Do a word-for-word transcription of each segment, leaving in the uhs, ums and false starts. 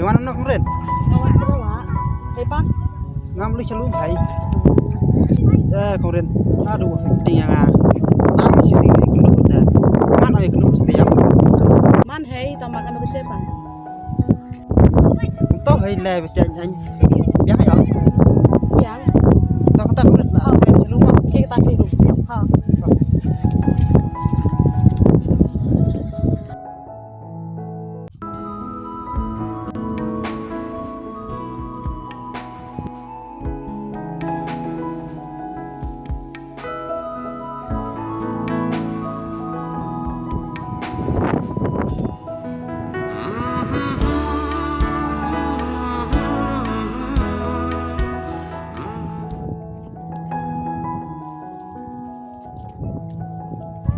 Wan noh Kong Ren. Nga wan sha Kong Ren. Hei pan. Ngam lei sha lum hei. Eh, Kong Ren. Nga duh wa phi pdeng ïa nga. Tam shi sngi hei kynduh te. Man hei kynduh ste ïa. Man hei tam ma kan ba che pan. To hei le ba che. Biang ïa. Biang. To kata Kong Ren. Sha lum. Ki kata ki lum. Ha.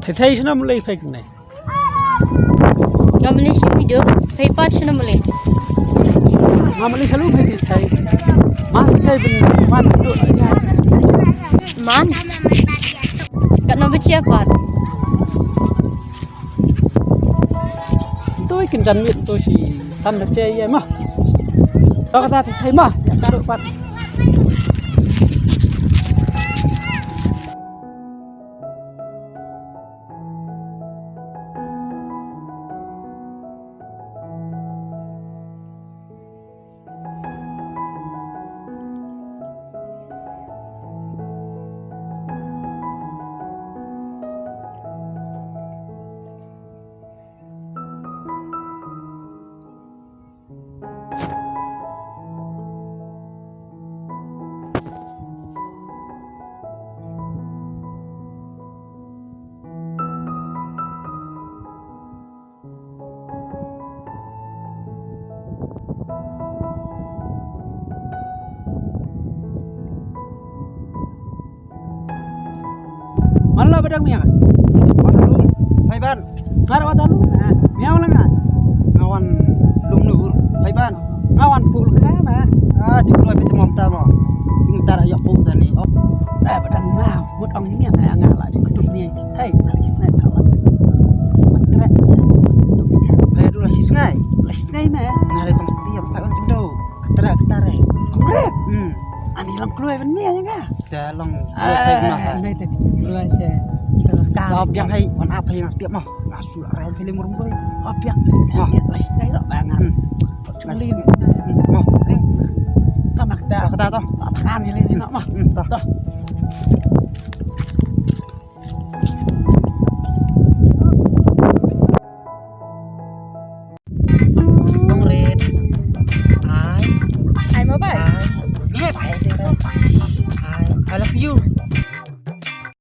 Thei thei shano mlei phek ne. Nga mlei shi video, phei pat shano mlei. Nga mlei shalu phei thei thei. Ma thei thei bin man tu. Man. Kat no bechia pat. Tu ikin jan mit tu shi san bechia ye ma. Kata thei thei ma. Taruh pat. Man la ba dang miang? Wan da lum. Phai ban. Nga wan da lum na. Miang la nga. Nga wan lum nur. Phai ban. Nga wan pul kha na. Ah, chuk loi pete mom ta mo. Ding tar ayok pu ta ni. Oh. Eh, ba dang nga. Mut ong ni miang nga la di kutuk ni. Thai, la shi sngai ta wan. Wan trek. Phai du la shi sngai. La shi sngai na. Nga re tong stia phai wan kendo. Katra katra. Kong Ren. Hmm. Ani long kloi ban miang nga. Te long kloi phai ma ha. Nai te kloi se. Te ka. Biang hai wan ap hai ma stia ma. Nga su la rai phai le murum kloi. Biang. Ma. Lai sngai ro ba nga. Hmm. Chuli. Hmm. Ma. Ka mak ta. Ta ta to. Ta kan ni le ni ma. Hmm, ta. Ta.